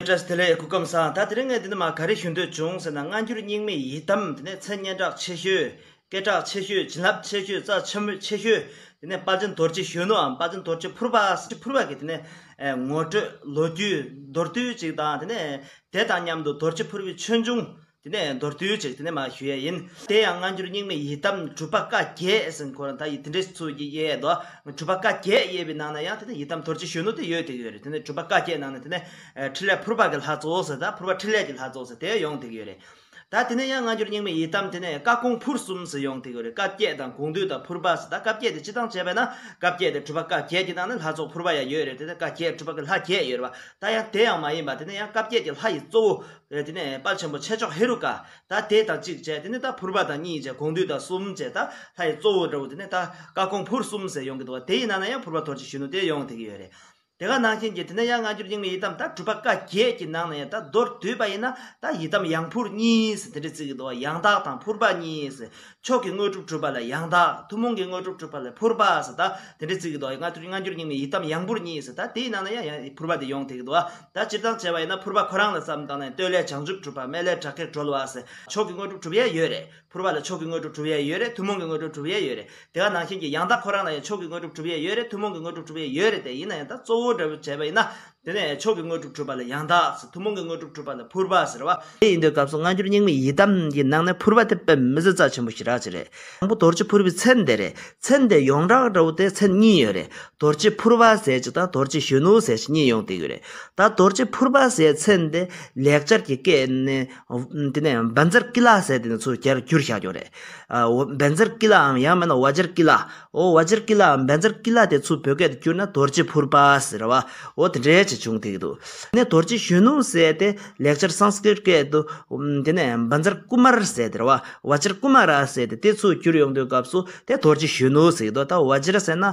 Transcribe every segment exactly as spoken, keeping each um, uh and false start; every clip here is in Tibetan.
བཀྲ་ཤིས་བདེ་ལེགས། སྐུ་ཁམས་བཟང་། ད་དེ་རིང་ངས་འདི་ནས་མར་ག་རེ་ཞུ་འདོད་བྱུང་ཟེར་ན། སྔ་འགྱུར་རྙིང་མའི་ཡི་དམ་དེ་ནས་མཚན་སྙན་གྲགས་ཆེ་ཤོས། སྐད་གྲགས་ཆེ་ཤོས། བྱིན་རླབས་ཆེ་ཤོས། རྩ་ཆེན་པོ་ཆེ་ཤོས། དེ་ནས་དཔལ་ཆེན་རྡོ་རྗེ་གཞོན་ནུའམ་དཔལ་ཆེན་རྡོ་རྗེ་ཕུར་པ། ཕུར་པ་གི་དེ་ནས་ཨེ་ངོ་སྤྲོད། ལོ་རྒྱུས། མདོར་བསྡུས་ཅིག་དང་། དེ་ནས་དེ་དང་མཉམ་དུ་རྡོ་རྗེ་ཕུར་པའི་ཆོས་འབྱུང་དེ་ནས་མདོར་བསྡུས་ཅིག་དེ་ནས་མར་ཞུ་ཡ་ཡིན། དེ་ཡང་སྔ་འགྱུར་རྙིང་མའི་ཡི་དམ་གྲུབ་པ་བཀའ་བརྒྱད་ཟེར། ཁོ་རང་ད་ཡི་དེ་འདྲའི་ཚུལ་གྱིས་དབྱེ་ཡ་འདུག་གྲུབ་པ་བཀའ་བརྒྱད་དབྱེ་བའི་ནང་ན་ཡང་དེ་ནས་ཡི་དམ་རྡོ་རྗེ་གཞོན་ནུ་དེ་ཡོད་བསྡད་ཀྱི་ཡོད་རེད། དེ་ནས་གྲུབ་པ་བཀའ་བརྒྱད་ནང་ན་དེ་ནས་ཨེ་འཕྲིན་ལས་ཕུར་པ་གི་ལྷ་ཚོགས་ཟེར། ད་ཕུར་པ་འཕྲིན་ལས་ཀྱི་ལྷ་ཚོགས་ཟེར་དེ་ཡོང་བསྡད་ཀྱི་ཡོད་རེད། ད་དེ་ནས་ཡང་སྔ་འགྱུར་རྙིང་མའི་ཡི་དམ་དེ་ནས་བཀའ་དགོངས་ཕུར་གསུམ་ཟེར་ཡོང་བསྡད་ཀྱི་ཡོད་རེད། བཀའ་བརྒྱད་དང་དགོངས་འདུས་དང་ཕུར་པ་ཟེར། ད་བཀའ་བརྒྱད་དེ་སྤྱིར་བཏང་བྱས་པ་ཡིན་ན་བཀའ་བརྒྱད་དེ་གྲུབ་པ་བཀའ་བརྒྱད་ཀྱི་ནང་ནས་ལྷ་ཚོགས་ཕུར་པ་ཡང་ཡོད་རེད། དེ་ནས་བཀའ་བརྒྱད་གྲུབ་པ་གི་ལྷ་བརྒྱད་ཡོད་རེད་བ། ད་ཡང་དེ་ཡང་མ་ཡིན་པ། དེ་ནས་ཡང་བཀའ་བརྒྱད་ཀྱི་ལྷ་ཡི་གཙོ་བོ་དེ་ནས་དཔལ་ཆེན་པོ་ཆེ་མཆོག་ཧེ་རུ་ཀ། ད་དེ་དང་གཅིག་བྱས་དེ་ནས་ད་ཕུར་པ་དང་གཉིས་བྱས། དགོངས་འདུས་དང་གསུམ་བྱས། ད་ལྷ་ཡི་གཙོ་བོ་འདྲ་བོ་དེ་ནས་ད་བཀའ་དགོངས་ཕུར་གསུམ་ཟེར་ཡོང་གི་འདུག་བ། དེ་ཡི་ནང་ན་ཡང་ཕུར་པ་རྡོ་རྗེ་གཞོན་ནུ་དེ་ཡོང་བསྡད་ཀྱི་ཡོད་རེད། དེ་ག་ནང་བཞིན་གྱི་དེ་ནས་ཡང་སྔ་འགྱུར་རྙིང་མའི་ཡི་དམ་ད་གྲུབ་པ་བཀའ་བརྒྱད་ཀྱི་ནང་ན་ཡང་ད་མདོར་བསྡུས་པ་ཡིན་ན་ད་ཡི་དམ་ཡང་ཕུར་གཉིས་ཟེར་དེ་འདྲ་བརྩི་གི་འདུག་བ། ཡང་དག་དང་ཕུར་པ་གཉིས་ཟེར། མཆོག་གི་དངོས་གྲུབ་སྒྲུབ་པ་ལ་ཡང་དག། ཐུན་མོང་གི་དངོས་གྲུབ་སྒྲུབ་པ་ལ་ཕུར་པ་ཟེར། ད་དེ་འདྲ་བརྩི་གི་འདུག་བ། སྔ་འགྱུར་སྔ་འགྱུར་རྙིང་མའི་ཡི་དམ་ཡང་ཕུར་གཉིས་ཟེར། ད་དེའི་ནང་ན་ཡང་ཡང་ཕུར་པ་དེ་ཡོང་བསྡད་ཀྱི་འདུག་བ། ད་སྤྱིར་བཏང་བྱས་པ་ཡིན་ན་ཕུར་པ་ཁོ་རང་ལ་བསམ་བཏང་ན་བསྟོད་ལས་བྱང་ཆུབ་སྒྲུབ་པ། སྨོན་ལས་དགྲ་བགེགས་སྒྲོལ་བ་ཟེར། མཆོག་གི་དངོས་གྲུབ་སྒྲུབ་ཡས་ཡོད་རེད། ཕུར་པ་ལ་མཆོག་གི་དངོས་གྲུབ་སྒྲུབ་ཡས་ཡོད་རེད། ཐུན་མོང་གི་དངོས་གྲུབ་སྒྲུབ་ཡས་ཡོད་རེད། དེ་ག་ནང་བཞིན་གྱི་ཡང་དག་ཁོ་རང་ལ་ཡང་མཆོག་གི་དངོས་གྲུབ་སྒྲུབ་ཡས་ཡོད་རེད། ཐུན་མོང་གི་དངོས་གྲུབ་སྒྲུབ་ཡས་ཡོད་རེད། དེ་ཡིན་ན་ཡང་ད་གཙོ་བོ་འདྲ་བོ་བྱས་པ་ཡིན་ན། དེ་ནས་མཆོག་གི་དངོས་གྲུབ་སྒྲུབ་པ་ལ་ཡང་དག་ཟེར། ཐུན་མོང་གི་དངོས་གྲུབ་སྒྲུབ་པ་ལ་ཕུར་པ་ཟེར་བ། དེ་ཡིན་དུས་སྐབས་སུ་སྔ་འགྱུར་རྙིང་མའི་ཡི་དམ་གྱི་ནང་ནས་ཕུར་པ་དེ་དཔེ་མི་སྲིད་རྩ་ཆེན་པོ་ཞེ་དྲག་ཅིག་རེད། དང་པོ་རྡོ་རྗེ་ཕུར་པའི་མཚན་དེ་རེད། མཚན་དེ་ཡོངས་གྲགས་འདྲ་བོ་དེ་མཚན་གཉིས་ཡོད་རེད། རྡོ་རྗེ་ཕུར་པ་ཟེར་གཅིག་དང་རྡོ་རྗེ་གཞོན་ནུ་ཟེར་གཅིག་གཉིས་ཡོང་བསྡད་ཀྱི་རེད། ད་རྡོ་རྗེ་ཕུར་པ་ཟེར་མཚན་དེ་ལེགས་སྦྱར་གྱི་སྐད་ནས། དེ་ནས་བཛྲ་ཀི་ལ་ཟེར་དེ་ནས་ཚུར་བསྒྱུར་བཞག་ཡོད་རེད། ཨ། འོ་བཛྲ་ཀི་ལའམ་ཡང་མིན་ན་བཛྲ་ཀི་ལ། འོ་བཛྲ་ཀི་ལའམ་བཛྲ་ཀི་ལ་དེ་ཚུར་བོད་སྐད་དུ་བསྒྱུར་ན་རྡོ་རྗེ་ཕུར་པ་ཟེར་བ། འོ་དེ་འདྲའི་ཅིག་བྱུང་བསྡད་ཀྱི་འདུག་དེ་ནས་རྡོ་རྗེ་གཞོན་ནུ་ཟེར་དེ་ལེགས་སྦྱར་སཾ་སྐྲྀཏ་སྐད་དུ། དེ་ནས་བཛྲ་ཀུ་མཱར་ཟེར་དེ་རེད་བ། བཛྲ་ཀུ་མཱ་ར་ཟེར་དེ་དེ་ཚུར་བསྒྱུར་ཡོང་དུས་སྐབས་སུ་དེ་རྡོ་རྗེ་གཞོན་ནུ་ཟེར་གྱི་འདུག་ད་བཛྲ་ཟེར་ན།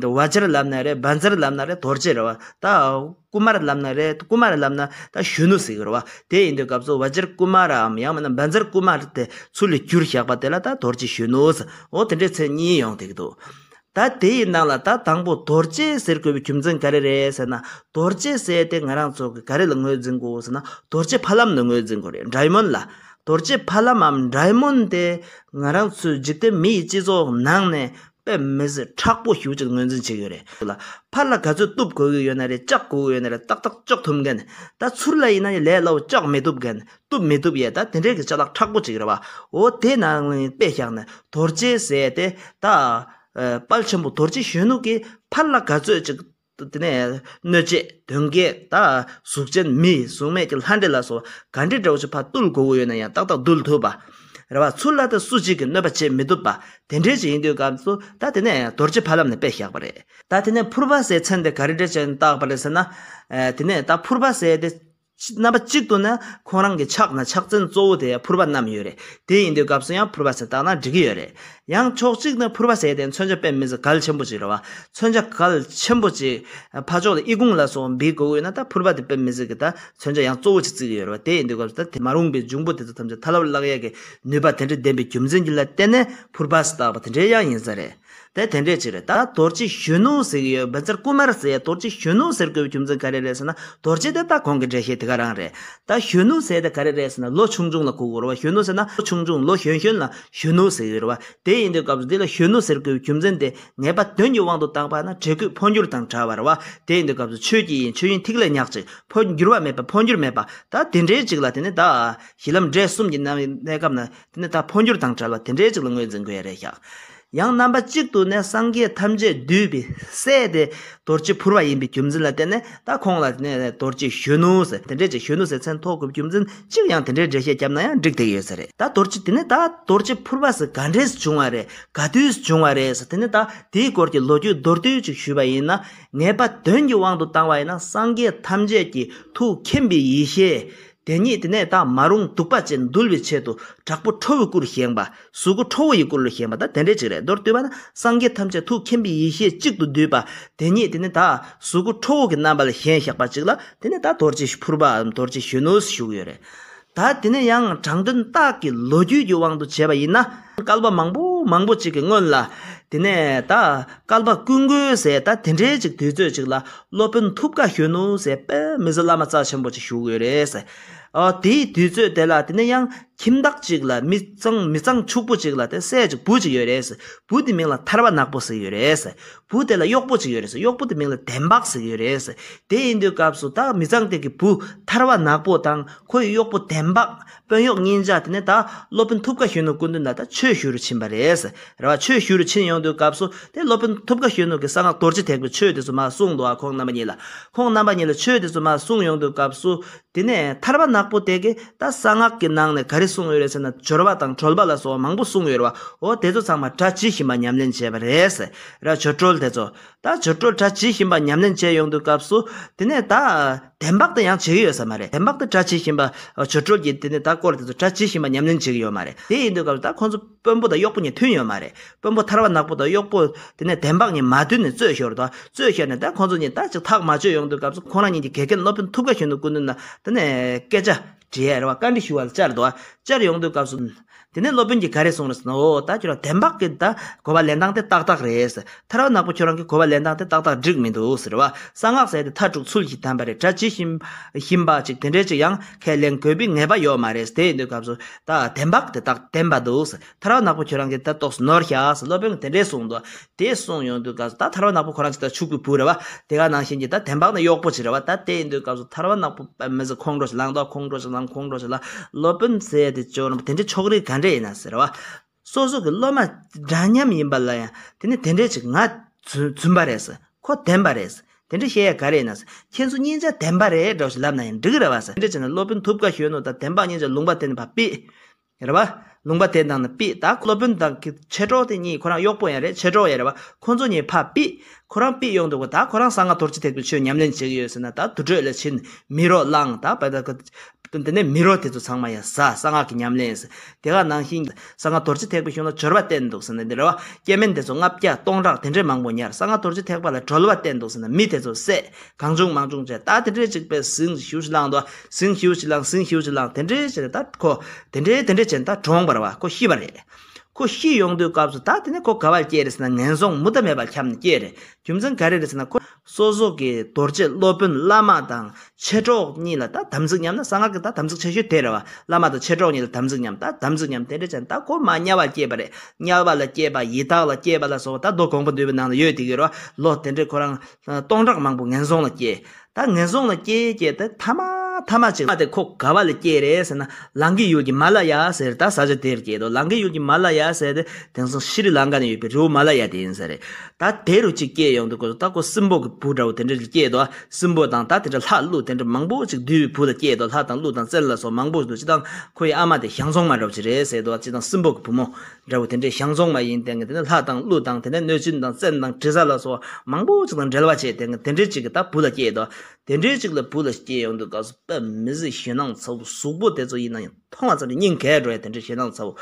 བཛྲ་ལབ་ན་རེད། བཛྲ་ལབ་ན་རེད། རྡོ་རྗེ་རེད་བ། ད། ཀུ་མཱར་ལབ་ན་རེད། ཀུ་མཱར་ལབ་ན་ད་གཞོན་ནུ་ཟེར་གྱི་རེད་བ། དེ་ཡིན་དུས་སྐབས་སུ་བཛྲ་ཀུ་མཱ་རའམ་ཡང་མིན་ན་བཛྲ་ཀུ་མཱར་དེ་ཚུར་ལ་བསྒྱུར་བཞག་པ་དེ་ལ་ད་རྡོ་རྗེ་གཞོན་ནུ་ཟེར། འོ་དེ་འདྲའི་མཚན་གཉིས་ཡོང་བསྡད་ཀྱི་འདུག་ད་དེ་ཡི་ནང་ལ་ད་དང་པོ་རྡོ་རྗེ་ཟེར་དགོས་པའི་རྒྱུ་མཚན་ག་རེ་རེད་ཟེར་ན། རྡོ་རྗེ་ཟེར་དེ་ང་རང་ཚོ་གི་ག་རེ་ལ་ངོས་འཛིན་དགོས་ཟེར་ན། རྡོ་རྗེ་ཕ་ལམ་ལ་ངོས་འཛིན་དགོས་རེད། ཌའི་མོན་ཌི་ལ། རྡོ་རྗེ་ཕ་ལམ་མམ་ཌའི་མོན་ཌི་དེ་ང་རང་ཚོའི་འཇིག་རྟེན་མི་ཡི་སྤྱི་ཚོགས་ནང་ནས་དཔེ་མི་སྲིད་མཁྲེགས་པོ་ཞེ་པོ་ཅིག་ངོས་འཛིན་བྱེད་ཀྱི་ཡོད་རེད་ལ། ཕར་ལ་ག་ཚོད་གཏུབ་དགོས་ཀྱི་ཡོད་ན་རེད། བཅག་དགོས་ཀྱི་ཡོད་ན་རེད། ཏག་ཏག་གཅོག་ཐུབ་མཁན། ད་ཚུར་ལ་ཡིན་ན་ཡང་ལས་སླ་བོ་གཅོག་མི་ཐུབ་མཁན། གཏུབ་མི་ཐུབ་ཡས། ད་དེ་འདྲའི་གི་ཅ་ལག་མཁྲེགས་པོ་ཅིག་རེད་བ། འོ་དེ་ནང་ལ་དཔེ་བཞག་ན་རྡོ་རྗེ་ཟེར་དེ་ད། ཨ། དཔལ་ཆེན་པོ་རྡོ་རྗེ་གཞོན་ནུ་གིས་ཕར་ལ་ག་ཚོད་ཅིག་དེ་ནས་གནོད་བྱེད་གདོན་བགེགས་དང་གཟུགས་ཅན་མི་གཟུགས་མེད་ཀྱི་ལྷ་འདྲེ་ལ་སོགས་ག་འདྲའི་འདྲ་བོ་ཞིག་ཕར་བཏུལ་དགོས་ཀྱི་ཡོད་ན་ཡང་ཏག་ཏག་བཏུལ་ཐུབ་པ་རེད་བ། ཚུར་ལ་ད་སུ་གཅིག་གིས་གནོད་པ་བྱེད་མི་ཐུབ་པ་དེ་འདྲའི་ཅིག་ཡིན་དུས་སྐབས་སུ་ད་དེ་ནས་རྡོ་རྗེ་ཕ་ལམ་ནས་དཔེ་བཞག་པ་རེད། ད་དེ་ནས་ཕུར་པ་ཟེར་མཚན་དེ་ག་རེ་འདྲ་བྱས་ནས་བཏགས་པ་རེད་ཟེར་ན། ཨ། དེ་ནས་ད་ཕུར་པ་ཟེར་དེ། རྣམ་པ་གཅིག་ཏུ་ནི་ཁོང་རང་གི་ཕྱག་ན་ཕྱག་མཚན་གཙོ་བོ་དེ་ཕུར་པ་བསྣམས་ཡོད་རེད། དེ་ཡིན་དུས་སྐབས་སུ་ཡང་ཕུར་པ་ཟེར་བཏགས་ན་འགྲིག་གི་ཡོད་རེད། ཡང་ཕྱོགས་གཅིག་ནི་ཕུར་པ་ཟེར་དེ་མཚོན་ཆ་དཔེ་མི་སྲིད་གལ་ཆེན་པོ་ཅིག་རེད་བ། མཚོན་ཆ་གལ་ཆེན་པོ་ཅིག་ཕར་ཕྱོགས་ལ་ཨི་ཁུང་ལ་སོགས་འབིག་དགོས་ཀྱི་ཡོད་ན་ད་ཕུར་པ་དེ་དཔེ་མི་སྲིད་ཀྱི་ད་མཚོན་ཆ་ཡང་གཙོ་བོ་ཅིག་བརྩི་གི་ཡོད་རེད་བ། དེ་ཡིན་དུས་སྐབས་སུ་ད་དེ་མ་རུངས་པའི་འབྱུང་པོ་དེ་ཚོ་ཐམས་ཅད་ཐལ་བར་བརླག་ཡས་ཀྱི་ནུས་པ་དེ་འདྲ་ལྡན་པའི་རྒྱུ་མཚན་གྱིས་ལ་བརྟེན་ནས་ཕུར་པ་ཟེར་བཏགས་པ་དེ་འདྲའི་ཡང་ཡིན་ས་རེད། དེ་དེ་འདྲས་ཅིག་རེད། ད་རྡོ་རྗེ་གཞོན་ནུ་ཟེར་གྱི་ཡོད། བཛྲ་ཀུ་མཱར་ཟེར། རྡོ་རྗེ་གཞོན་ནུ་ཟེར་དགོས་པའི་རྒྱུ་མཚན་ག་རེ་རེད་ཟེར་ན། རྡོ་རྗེ་དེ་ད་གོང་གི་འགྲེལ་བཤད་དེ་ག་རང་རེད། ད་གཞོན་ནུ་ཟེར་དེ་ག་རེ་རེད་ཟེར་ན་ལོ་ཆུང་ཆུང་ལ་གོ་དགོས་རེད་བ། གཞོན་ནུ་ཟེར་ན་ལོ་ཆུང་ཆུང་ལོ་གཞོན་གཞོན་ལ་གཞོན་ནུ་ཟེར་གྱི་ཡོད་རེད་བ། དེ་ཡིན་དུས་སྐབས་སུ་འདི་ལ་གཞོན་ནུ་ཟེར་དགོས་པའི་རྒྱུ་མཚན་དེ་ངེས་པ་དོན་གྱི་དབང་དུ་བཏང་པ་ན་བགྲེས་རྒུད་འཕོ་འགྱུར་དང་བྲལ་བ་རེད་བ། དེ་ཡིན་དུས་སྐབས་སུ་ཆོས་ཀྱི་དབྱིངས་ཆོས་དབྱིངས་ཐིག་ལེ་ཉག་གཅིག་འཕོ་འགྱུར་བ་མེད་པ་འཕོ་འགྱུར་མེད་པ་ད་དེ་འདྲའི་ཅིག་ལ་དེ་ནི་ད་གཞི་ལམ་འབྲས་གསུམ་གྱི་གནས་སྐབས་ན། དེ་ནི་ད་འཕོ་འགྱུར་དང་བྲལ་བ་དེ་འདྲའི་ཅིག་ལ་ངོས་འཛིན་དགོས་ཡ་རེད་ཤག་ཡང་རྣམ་པ་གཅིག་ཏུ་ནི་སངས་རྒྱས་ཐམས་ཅད་འདུས་པའི་སྲས་དེ་རྡོ་རྗེ་ཕུར་པ་ཡིན་པའི་རྒྱུ་མཚན་ལ་བརྟེན་ནས་ད་ཁོང་ལ་དེ་ནས་རྡོ་རྗེ་གཞོན་ནུ་ཟེར་དེ་འདྲའི་ཅིག་གཞོན་ནུ་ཟེར་མཚན་ཐོགས་དགོས་པའི་རྒྱུ་མཚན་གཅིག་ཡང་དེ་འདྲའི་འགྲེལ་བཤད་བརྒྱབ་ན་ཡང་འགྲིག་བསྡད་ཡོད་ས་རེད། ད་རྡོ་རྗེ་དེ་ནི་ད་རྡོ་རྗེ་ཕུར་པ་ཟེར་ག་འདྲས་བྱུང་བ་རེད། ག་དུས་བྱུང་བ་རེད་ཟེར་དེ་ནི་ད་དེའི་སྐོར་གྱི་ལོ་རྒྱུས་མདོར་བསྡུས་ཅིག་ཞུས་པ་ཡིན་ན། ངེས་པ་དོན་གྱི་དབང་དུ་བཏང་བ་ཡིན་ན་སངས་རྒྱས་ཐམས་ཅད་ཀྱི་ཐུགས་མཁྱེན་པའི་ཡེ་ཤེས། དེ་ཉིད་དེ་ནས་ད་མ་རུངས་གདུག་པ་ཅན་འདུལ་བའི་ཆེད་དུ་དྲག་པོ་ཁྲོ་བོའི་སྐུར་བཞེངས་པ། གཟུགས་སྐུ་ཁྲོ་བོ་ཡི་སྐུ་ལ་བཞེངས་པ་ད་དེ་འདྲའི་ཅིག་རེད། མདོར་བསྡུས་པ་ན་སངས་རྒྱས་ཐམས་ཅད་ཐུགས་མཁྱེན་པའི་ཡེ་ཤེས་གཅིག་ཏུ་བསྡུས་པ། དེ་ཉིད་དེ་ནས་ད་གཟུགས་སྐུ་ཁྲོ་བོ་གི་རྣམ་པ་ལ་བཞེངས་བཞག་པ་ཅིག་ལ་དེ་ནས་ད་རྡོ་རྗེ་ཕུར་པའམ་རྡོ་རྗེ་གཞོན་ནུ་ཞུ་གི་ཡོད་རེད། ད་དེ་ནས་ཡང་དྲང་དོན་རྟགས་ཀྱི་ལོ་རྒྱུས་ཀྱི་དབང་དུ་བྱས་པ་ཡིན་ན། བསྐལ་པ་མང་པོ་མང་པོ་ཅིག་གི་སྔོན་ལ། དེ་ནས་ད་བསྐལ་པ་ཀུན་འཁོར་ཟེར་ད་དེ་འདྲའི་ཅིག་དུས་ཚོད་ཅིག་ལ་སློབ་དཔོན་ཐུབ་དཀའ་གཞོན་ནུ་ཟེར་དཔེ་མི་སྲིད་བླ་མ་རྩ་ཆེན་པོ་ཅིག་བཞུགས་ཡོད་རེད་ཟེར། ཨོ་དེའི་དུས་ཚོད་དེ་ལ་དེ་ནས་ཡང་ཁྱིམ་བདག་ཅིག་ལ་མི་གཙང་མི་གཙང་ཕྱུག་པོ་ཅིག་ལ་དེ་སྲས་ཅིག་བུ་ཅིག་ཡོད་རེད་ཟེར། བུ་དེ་མིང་ལ་ཐར་པ་ནག་པོ་ཟེར་ཡོད་རེད་ཟེར། བུ་དེ་ལ་གཡོག་པོ་ཅིག་ཡོད་རེད་ཟེར། གཡོག་པོ་དེ་མིང་ལ་དན་འབག་ཟེར་ཡོད་རེད་ཟེར། དེ་ཡིན་དུས་སྐབས་སུ་ད་མི་གཙང་དེ་གི་བུ་ཐར་པ་ནག་པོ་དང་ཁོ་ཡི་གཡོག་པོ་དན་འབག་དཔོན་གཡོག་གཉིས་ཆ་དེ་ནས་ད་སློབ་དཔོན་ཐུབ་དཀའ་གཞོན་ནུ་སྐུ་མདུན་ལ་ད་ཆོས་ཞུ་རུ་ཕྱིན་པ་རེད་ཟེར། རེད་བ། ཆོས་ཞུ་རུ་ཕྱིན་ཡོང་དུས་སྐབས་སུ་དེ་སློབ་དཔོན་ཐུབ་དཀའ་གཞོན་ནུ་གི་གསང་སྔགས་རྡོ་རྗེ་ཐེག་པའི་ཆོས་དེ་ཚོ་མར་གསུངས་འདུག་བ། ཁོང་རྣམ་པ་གཉིས་ལ། ཁོང་རྣམ་པ་གཉིས་ལ་ཆོས་དེ་ཚོ་མར་གསུངས་ཡོང་དུས་སྐབས་སུ། དེ་ནས་ཐར་པ་ནག་པོ་དེ་གིས་ད་གསང་སྔགས་ཀྱི་ནང་ནས་ག་རེ་གསུངས་ཡོད་རེད་ཟེར་ན། སྦྱོར་བ་དང་གྲོལ་བ་ལ་སོགས་པ་མང་པོ་གསུངས་ཡོད་རེད་བ། འོ་དེ་ཚོ་ཚང་མ་སྒྲ་ཇི་བཞིན་པ་ཉམས་ལེན་བྱས་པ་རེད་ཟེར། ར་སྦྱོར་གྲོལ་དེ་ཚོ། ད་སྦྱོར་གྲོལ་སྒྲ་ཇི་བཞིན་པ་ཉམས་ལེན་བྱས་ཡོང་དུས་སྐབས་སུ། དེ་ནས་ད་དན་འབག་དེ་ཡང་བྱེད་ཀྱི་ཡོད་ས་མ་རེད། དན་འབག་དེ་སྒྲ་ཇི་བཞིན་པ་སྦྱོར་གྲོལ་གྱི་དེ་ནས་ད་སྐོར་དེ་ཚོ་སྒྲ་ཇི་བཞིན་པ་ཉམས་ལེན་བྱེད་ཀྱི་ཡོད་མ་རེད། དེ་ཡིན་དུས་སྐབས་སུ་ད་ཁོང་ཚོ་དཔོན་པོ་དང་གཡོག་པོ་གཉིས་མཐུན་ཡོད་མ་རེད། དཔོན་པོ་ཐར་པ་ནག་པོ་དང་གཡོག་པོ་དེ་ནས་དན་འབག་གཉིས་མ་མཐུན་ནས་རྩོད་ཤོར་དོ། རྩོད་ཤོར་ནས་ད་ཁོང་ཚོ་གཉིས་ད་ཅིག་ཐག་མ་ཆོད་ཡོང་དུས་སྐབས་སུ་ཁོང་རང་གཉིས་ཀྱི་དགེ་རྒན་སློབ་དཔོན་ཐུབ་དཀའ་གཞོན་ནུ་སྐུ་མདུན་ལ་དེ་ནས་སྐད་ཆ་དྲིས་ཡ་རེད་བ། བཀའ་འདྲི་ཞུ་བ་ལ་བཅར་དོ། བཅར་ཡོང་དུས་སྐབས་སུ། དེ་ནས་སློབ་དཔོན་གྱིས་ག་རེ་གསུངས་རེད་ཟེར་ན། འོ་ད་ཁྱོད་རང་དན་འབག་གི་ད་གོ་བ་ལེན་སྟངས་དེ་ཏག་ཏག་རེད་ཟེར། ཐར་པ་ནག་པོ་ཁྱོད་རང་གི་གོ་བ་ལེན་སྟངས་དེ་ཏག་ཏག་འགྲིག་མི་འདུག་ཟེར་བ། གསང་སྔགས་ཟེར་དེ་མཐའ་དྲུག་ཚུལ་བཞིན་བསྟན་པ་རེད། སྒྲ་ཇི་བཞིན་བཞིན་པ་ཅིག་དེ་འདྲས་ཅིག་ཡང་ཁས་ལེན་དགོས་པའི་ངེས་པ་ཡོད་མ་རེད། དེ་ཡིན་དུས་སྐབས་སུ་ད་དན་འབག་དེ་དག་བདེན་པ་འདུག་ཟེར། ཐར་པ་ནག་པོ་ཁྱོད་རང་གིས་ད་ཏོག་ཙམ་ནོར་ཤག་ཟེར་སློབ་དཔོན་གྱིས་དེ་འདྲས་གསུངས་འདུག། དེ་གསུངས་ཡོང་དུས་སྐབས་སུ་ད་ཐར་པ་ནག་པོ་ཁོ་རང་ཅིག་ད་ཕྱུག་པོའི་བུ་རེད་བ། དེ་ག་ནང་བཞིན་གྱི་ད་དན་འབག་ནི་གཡོག་པོ་ཅིག་རེད་བ། ད་དེ་ཡིན་དུས་སྐབས་སུ་ཐར་པ་ནག་པོ་དཔེ་མི་སྲིད་ཁོང་ཁྲོ་ཞིག་ལངས་འདུག། ཁོང་ཁྲོ་ཞིག་ལངས། ཁོང་ཁྲོ་ཞིག་ལངས། སློབ་དཔོན་ཟེར་དེ་ཅོ་རང་དེ་འདྲའི་ཕྱོགས་རིས་ག་འདྲ་ཡིན་ན་ཟེར་བ། སོ་སོ་གི་སློབ་མ་འདྲ་མཉམ་ཡིན་པ་ལ་ཡང་དེ་ནི་དེ་འདྲས་ཅིག་ང་རྫུན་རྫུན་པ་རེད་ཟེར། ཁོ་བདེན་པ་རེད་ཟེར། དེ་འདྲ་བཤད་ཡ་ག་རེ་ཡིན་ན་ཟེར། ཁྱེད་ཚོ་གཉིས་ཆ་བདེན་པ་རེད་འདྲ་བོ་ཞིག་ལབ་ན་ཡང་འགྲིག་གི་རེད་བ་ཟེར། དེ་འདྲ་བྱས་ན་སློབ་དཔོན་ཐུབ་དཀའ་གཞོན་ནུ་དང་དན་འབག་གཉིས་ཆ་ལུང་པ་དེ་ནས་ཕར་ཕུད། རེད་བ། ལུང་པ་དེ་དང་ནི་ཕུད། ད་སློབ་དཔོན་དང་གི་མཆེད་གྲོགས་དེ་གཉིས་ཁོ་རང་གཡོག་པོ་ཡང་རེད། མཆེད་གྲོགས་ཡང་རེད་བ། ཁོ་ཚོ་གཉིས་ཕར་ཕུད། ཁོ་རང་ཕུད་ཡོང་དུས་ད་ཁོ་རང་གསང་སྔགས་རྡོ་རྗེ་ཐེག་པའི་ཆོས་ཉམས་ལེན་བྱེད་ཀྱི་ཡོད་ཟེར་ན། ད་དུར་ཁྲོད་ལ་ཕྱིན། མི་རོ་བླངས། ད་བ་ད་གི་དེ་ནས་མི་རོ་དེ་ཚོ་ཚང་མ་ཡང་ཟ། གསང་སྔགས་ཀྱི་ཉམས་ལེན་ཟེར། དེ་ག་ནང་བཞིན་གསང་སྔགས་རྡོ་རྗེ་ཐེག་པའི་གཞུང་ལ་སྦྱོར་བ་བསྟན་འདུག་ཟེར་ན་འདི་རེད་བ། སྐྱེ་དམན་དེ་ཚོ་ལྔ་བརྒྱ་སྟོང་ཕྲག་དེ་འདྲས་མང་པོ་ཉར། གསང་སྔགས་རྡོ་རྗེ་ཐེག་པ་ལ་གྲོལ་བ་བསྟན་འདུག་ཟེར་ན་མི་དེ་ཚོ་བསད། གང་བྱུང་མང་བྱུང་བྱས། ད་དེ་འདྲས་ཅིག་པས་ཟིང་ཞིག་བླངས་འདུག། ཟིང་ཞིག་བླངས། ཟིང་ཞིག་བླངས། དེ་འདྲས་བྱས་ད་ཁོ་དེ་འདྲས་དེ་འདྲས་བྱས་ད་གྲོངས་པ་རེད་བ། ཁོ་ཤི་བ་རེད། ཁོ་ཤི་ཡོང་དུས་སྐབས་སུ་ད་དེ་ནས་ཁོ་ག་བར་སྐྱེས་རེད་ཟེར་ན་ངན་སོང་མུ་མཐའ་མེད་པར་ཁྱབ་ནས་སྐྱེས་རེད། རྒྱུ་མཚན་ག་རེ་རེད་ཟེར་ན་ཁོ་སོ་སོ་གི་རྡོ་རྗེ་སློབ་དཔོན་བླ་མ་དང་མཆེད་གྲོགས་གཉིས་ལ་ད་དམ་ཚིག་ཉམས་ན། གསང་སྔགས་ཀྱི་ད་དམ་ཚིག་ཆེ་ཤོས་དེ་རེད་བ། བླ་མ་དང་མཆེད་གྲོགས་གཉིས་ལ་དམ་ཚིག་ཉམས། ད་དམ་ཚིག་ཉམས་དེ་འདྲ་བྱས་ན་ད་ཁོ་མར་དམྱལ་བར་སྐྱེས་པ་རེད། དམྱལ་བ་ལ་སྐྱེས་པ། ཡི་དྭགས་ལ་སྐྱེས་པ་ལ་སོགས་པ། ད་མདོ་དགོངས་པ་འདུས་པའི་ནང་ལ་ཡོད་དེ་གི་རེད་བ། ལོ་དེ་འདྲའི་ཁོ་རང་སྟོང་ཕྲག་མང་པོ་ངན་སོང་ལ་སྐྱེས། ད་ངན་སོང་ལ་སྐྱེས་སྐྱེས་ཏེ་ཐ་མ་ཐ་མ་ཅིག་ལ་དེ་ཁོ་ག་བ་ལ་སྐྱེས་རེད་ཟེར་ན། ལང་ཀའི་ཡུལ་གྱི་མ་ལ་ཡ་ཟེར་ད་ས་ཆ་དེར་སྐྱེས་འདུག། ལང་ཀའི་ཡུལ་གྱི་མ་ལ་ཡ་ཟེར་དེ་དེང་སང་ཤྲི་ལང་ཀ་ནས་ཡོད་པའི་རི་བོ་མ་ལ་ཡ་དེ་ཡིན་ས་རེད། ད་དེ་རུ་ཅིག་སྐྱེས་ཡོང་དུས་ཁོ་ད་ཁོ་སྲིན་པོ་གི་བུ་འདྲ་བོ་དེ་འདྲ་ལ་སྐྱེས་འདུག། སྲིན་པོ་དང་ད་དེ་འདྲ་ལྷ་ཀླུ་དེ་འདྲ་མང་པོ་ཅིག་འདུས་པའི་བུ་ལ་སྐྱེས་འདུག། ལྷ་དང་ཀླུ་དང་བཙན་ལ་སོགས་མང་པོ་འདུག། སྤྱིར་བཏང་ཁོ་ཡི་ཨ་མ་དེ་ཞང་བཙོང་མ་འདྲ་བོ་ཅིག་རེད་ཟེར་འདུག། སྤྱིར་བཏང་སྲིན་པོ་གི་བུ་མོ་འདྲ་བོ་དེ་འདྲའི་ཞང་བཙོང་མ་ཡིན་དེ་ངས་དེ་ནས་ལྷ་དང་ཀླུ་དང་དེ་ནས་གནོད་སྦྱིན་དང་བཙན་དང་དྲི་ཟ་ལ་སོགས་མང་པོ་ཅིག་དང་འབྲེལ་བ་བྱས་དེ་ངས་དེ་འདྲའི་ཅིག་གི་ད་བུ་ལ་སྐྱེས་དོ། དེ་འདྲའི་ཅིག་ལ་བུ་ལ་སྐྱེས་ཡོང་དུས་སྐབས་སུ་དཔེ་མི་སྲིད་ཞེད་སྣང་ཚ་བོ། གཟུགས་པོ་དེ་ཚོ་ཡིན་ན་ཡང་མཐོང་བ་ཙམ་གྱིས་སྙིང་གས་འགྲོ་ཡ་དེ་འདྲའི་ཞེད་སྣང་ཚ་བོ།